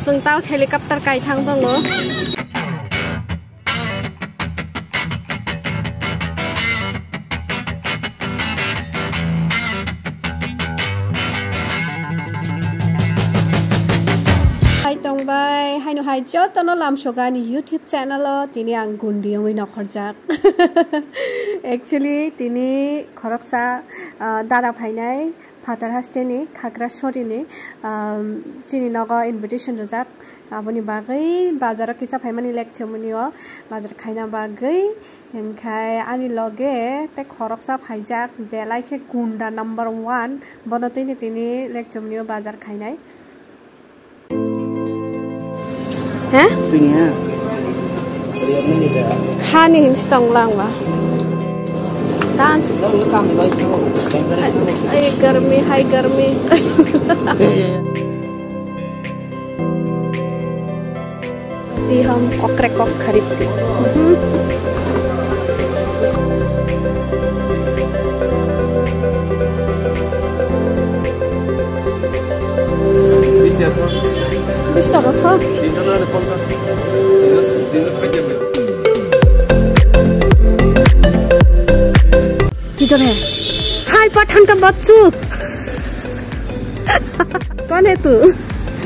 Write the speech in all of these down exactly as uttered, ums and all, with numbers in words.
Chwng tao helicopter kai thang tongo. Hai tongbai, haino hai jotono lamsogo ani YouTube channel o, tini ang Gundi wngwi nokhorjak. Actually, tini khoroksa, ah, dara phainai. Phatar hasteni Khakrasorini, um, chini nogo invitation rijak, aboni bagwi bazaro kisa phaimani lekchomani o bazar khaina bagwi, hwnkhe ani loge tei khoroksa phaijak, belai khe gunda number one, bono twini tini lekchomani o bazar khainai. He? Tini ha. Hani hinsi tong lang ba. Dance. Ai garmi, hai garmi. Di hum okrek kok kharip di. Mhm. বিশ টাকা, স্যার। বিশ টাকা, স্যার। তিনশো টাকা পঞ্চাশ। তিনশো, তিনশো ষাট টাকা। किधर है? हाय पठान का बच्चू। कौन है तू?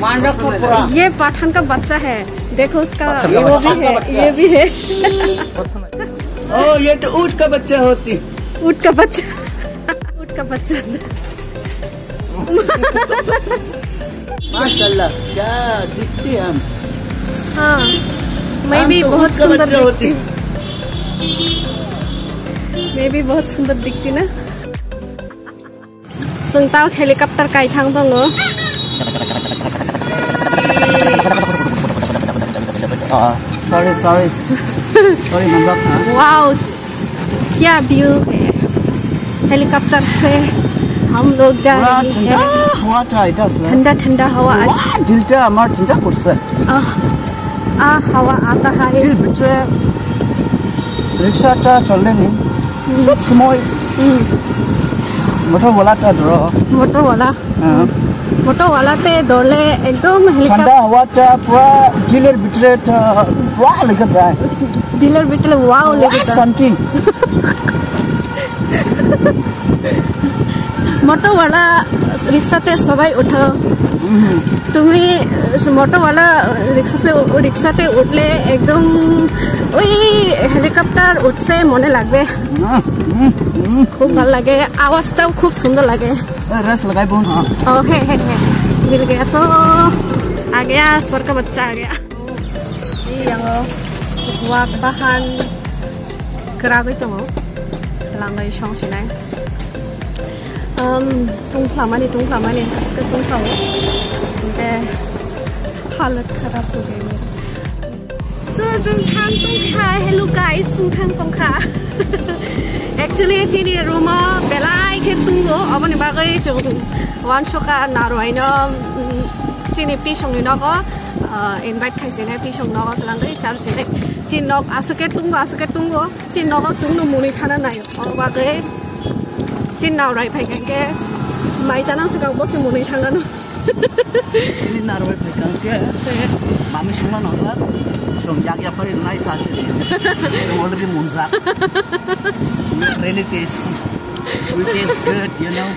मांडा कपड़ा। ये पठान का बच्चा है। देखो उसका, पठान का ये वो बच्चा। भी है, ये भी है। ओ, ये तो ऊंट का बच्चा होती। ऊंट का बच्चा। ऊंट का बच्चा। माशाल्लाह, क्या दिखते हैं हम। हाँ, मैं हम भी तो बहुत ऊंट का सुंदर बच्चा होती। दिखती हूँ। मैं भी बहुत सुंदर दिखती ना। Chwng tao helicopter kai thang tongo. Sorry, sorry. Sorry, manjak na. Wow, क्या view है। Helicopter से हम लोग जा रहे हैं। পুৰা ঠাণ্ডা হাৱা এটা, এটা আছে। ठंडा ठंडा हवा। পুৰা দিলটা আমাৰ ঠাণ্ডা কৰিছে। আহ, আহ, হাৱা আতা হায়। দিল ভিতৰে ৰিক্সা এটা চলে নি। সব সময়। মোটরওয়ালাটা ধরো। মোটরওয়ালা। হ্যাঁ। মোটরওয়ালাতে ধরলে একদম হেলিকপ- ঠান্ডা হাওয়াটা পুরা দিলের ভিতরে টা-, পুরা লেগে যায়। দিলের ভিতরে ওয়াও লেগে যায়। শান্তি। মোটরওয়ালা রিক্সাতে সবাই ওঠো। তুমি মোটরওয়ালা রিক্সাতে, রিক্সাতে উঠলে একদম ওই হেলিকপ্টার উঠছে মনে লাগবে। খুব ভালো লাগে, আওয়াজটাও খুব সুন্দর লাগে। ए, रेस लगाई बोल ना। ओ, है, है, है। मिल गया तो आ गया, स्वर्ग का बच्चा आ गया। Yang wak bahan keragwi tongo, langwi song sinai. Um, tungphlamani, tungphlamani, aske tungphlango. Hingke halat kharap to gaya. So, chwng thang tongkha, hello guys, chwng thang tongkha. Actually, chini room o belai khe tungo, oboni bagwi chwng uansukha narwai no, mm, chini pisongni nogo, ah, invite khai sinai pisong nogo twlangwi char sinai. Chini nok aswk khe tungo, aswk khe tungo, chini nogo chwngno mwnwi thana nai, oboni bagwi chini narwai phai khe mai chanang swkang bosi mwnwi thangano. Chini narwai phai kang khe mami songna nangla, song yak yapari nai sa se. Song already munjak. Really tasty. We taste good, you know.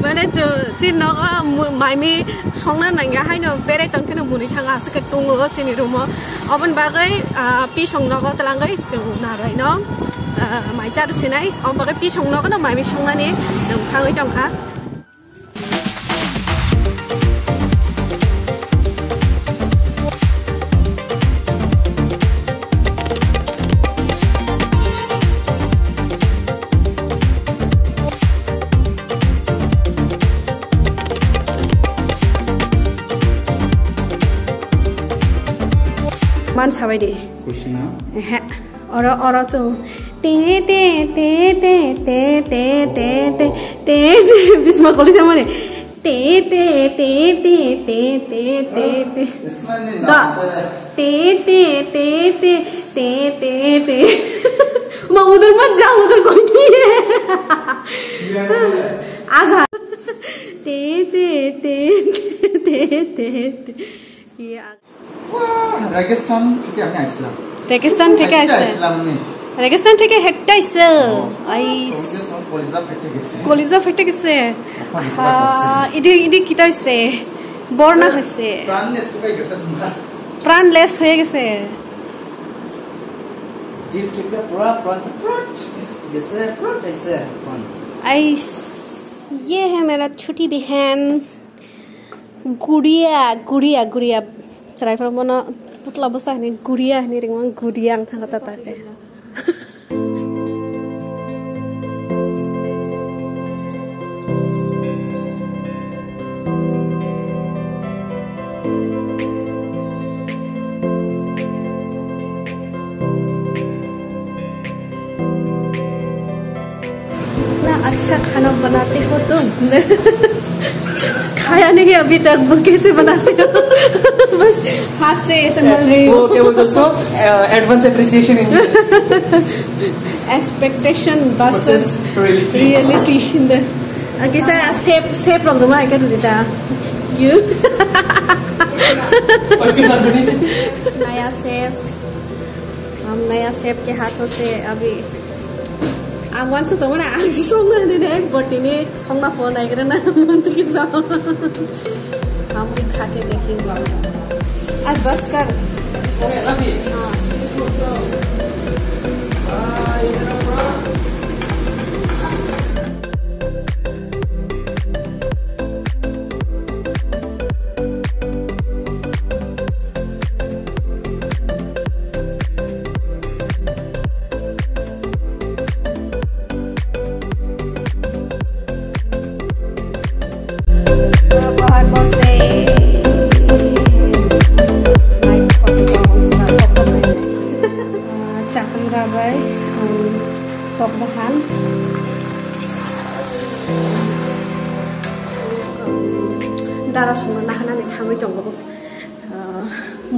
Mane chu, chini nogo mu-, maimi songna nangya haino berai tong kheno muni thanga aswk khe tungo chini room o. Oboni bagwi, ah, pisong nogo twlangwi chwng narwai no, ah, mai charu sinai. Oboni bagwi pisong nogo no maimi songnani chwng thangwi tongkha. Man sabai di. Kushina. Ehe. Oro, oro chwng. Te, te, te, bisma koli samani. Te, te, te. Da. Te, te, te. Ma udhar mat ja, udhar koi nahi hai. Acha. Te, te, te. ইয়ে আ- Wah, Rajasthan থেকে আমি আইছিলাম। রেগিস্তান থেকে হেঁটে আইছে। আইছিলাম আমি। রেগিস্তান থেকে হেঁটে আইছে। ও, আইস। সঙ্গে সঙ্গে কলিজা ফেটে গেছে। কলিজা ফেটে গেছে। এখন এটা হা, আছে। ইডি, ইডি কিতা হইছে? বর্ণা এ, হইছে। প্রাণ লেস হয়ে গেছে তোমার। প্রাণ লেস হয়ে গেছে। দিল থেকে পুরা প্রাণ পুরা গেছে, পুরা গেছে এখন। আইস। ये है मेरा छोटी बहन। Guria, guria, guria. Chwrairok bono putla bwsa hinwi guria hinwi ringmani, guria wng thangkha ta ta khe. ना अच्छा खाना बनाते हो तुम? खाया नहीं अभी तक, वो कैसे बनाते हो? बस हाथ से ऐसे मल रही हूँ। वो क्या बोलते हैं उसको? अ, advance appreciation in expectation versus versus reality. Reality. Agisa chef, chef rok duma ka dita. You. नया शेफ, हम नया शेफ के हाथों से अभी, ang uansuk tongmani, ang se songna hinwi, but tini songna phone naigra na, tini song. हम भी खा के देखेंगे। अब बस कर। हाँ। Chakri rabai, um, tok bahan. Dara songno nahanani thangwi tongo. Uh,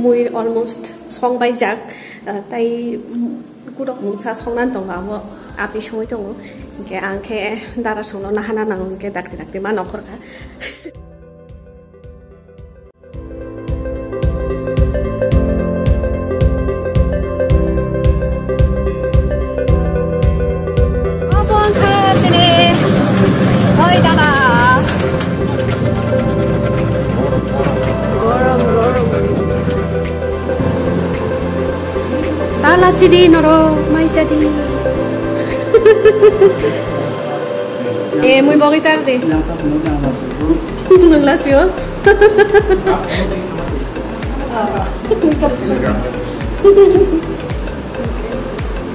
mui almost song bai jak, uh, tai, um, kutok mungsa songnan tongo, abo api songwi tongo. Hinkhe ang khe dara songno nahana nango, hinkhe dakti dakti ma nongkhor kha. Obo wngkha chini oi dada. Gorom, gorom. Tala sidi norok, mai sadi. Eh, mui bogwi sar de. Nung lasio?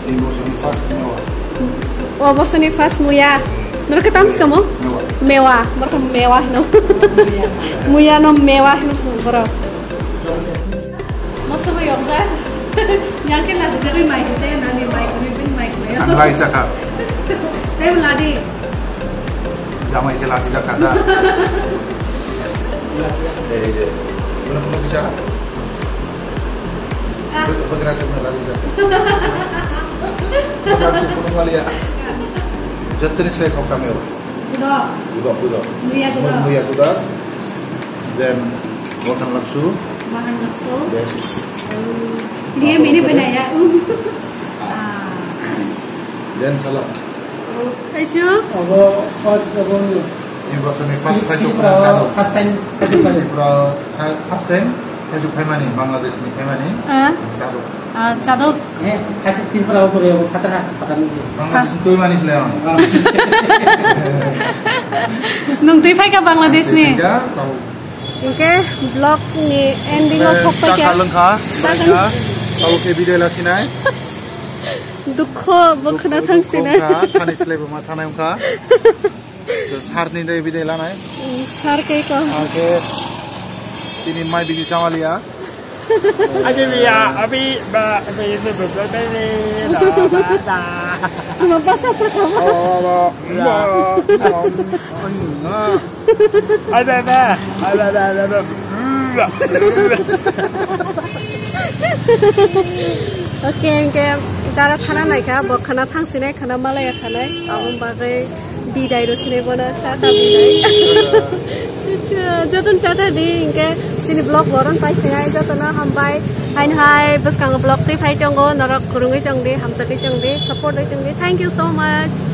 Ini borsoni first mewa. Oh, borsoni first muya. Noro khe tam sikamo? Mewa. Mewa. Borok mewa hino. Muya no mewa hino borok. Moso bo yokjak. Yang khe lasi jagwi mai sise nani mai kami bin mai kami. Ang lai chakha. Tei ladi. Jamai se lasi jakha da. Ei je. Kono kono bichara. Ah. Bagra se lasi jakha. Kono maliya. Jotni se thok kami. Kuda. Kuda, kuda. Muya kuda. Muya kuda. Then, Mohan Laksu. Mohan Laksu. Best. Oh. Dia mene banaya. Ah. Then, salad. Oh. Aisu? Abo, first, abo ni. Ini borsoni first time. First time. First time. Thaichuk phaimani, Bangladesh ni phaimani. Ah. Chadok. Ah, chadok. Eh, kaisa Tripura o kore, o khatar ha, khatar ni se. Bangladesh ni twi mani phle ang. Nung twi phai kha Bangladesh ni? Twi phai kha, tau. Hinkhe vlog ni ending o sok phai kha. Chakha lwngkha, chakha. Tau khe video lasinai. Dukho bo khna thang sinai. Dukho wngkha, thani slai bo ma thanai wngkha. To sir ni dai bidai lanai. Mm, sir khe ko. Sir khe tini mai bidi chamaliya. Abi biya, abi ba, abi ba, ba, ba, ba, ba, ba. Tuma basa sa kamo. Oh, ba, ba, ba, ba. Ai, ba, ba. Ai, ba, ba, ba, ba. Okay, hinkhe dara thana naikha, bo khana thangsinai, khana malaya thanai, aboni bagwi bidai rw sinai bono, tata bidai. Joton tata di, hinkhe Ini vlog boron pai singai jotono hambai. Hain hai bwskango vlog twi phai tongo, norok kwrwngwi tongdi, hamjakwi tongdi, support wi tongdi. Thank you so much.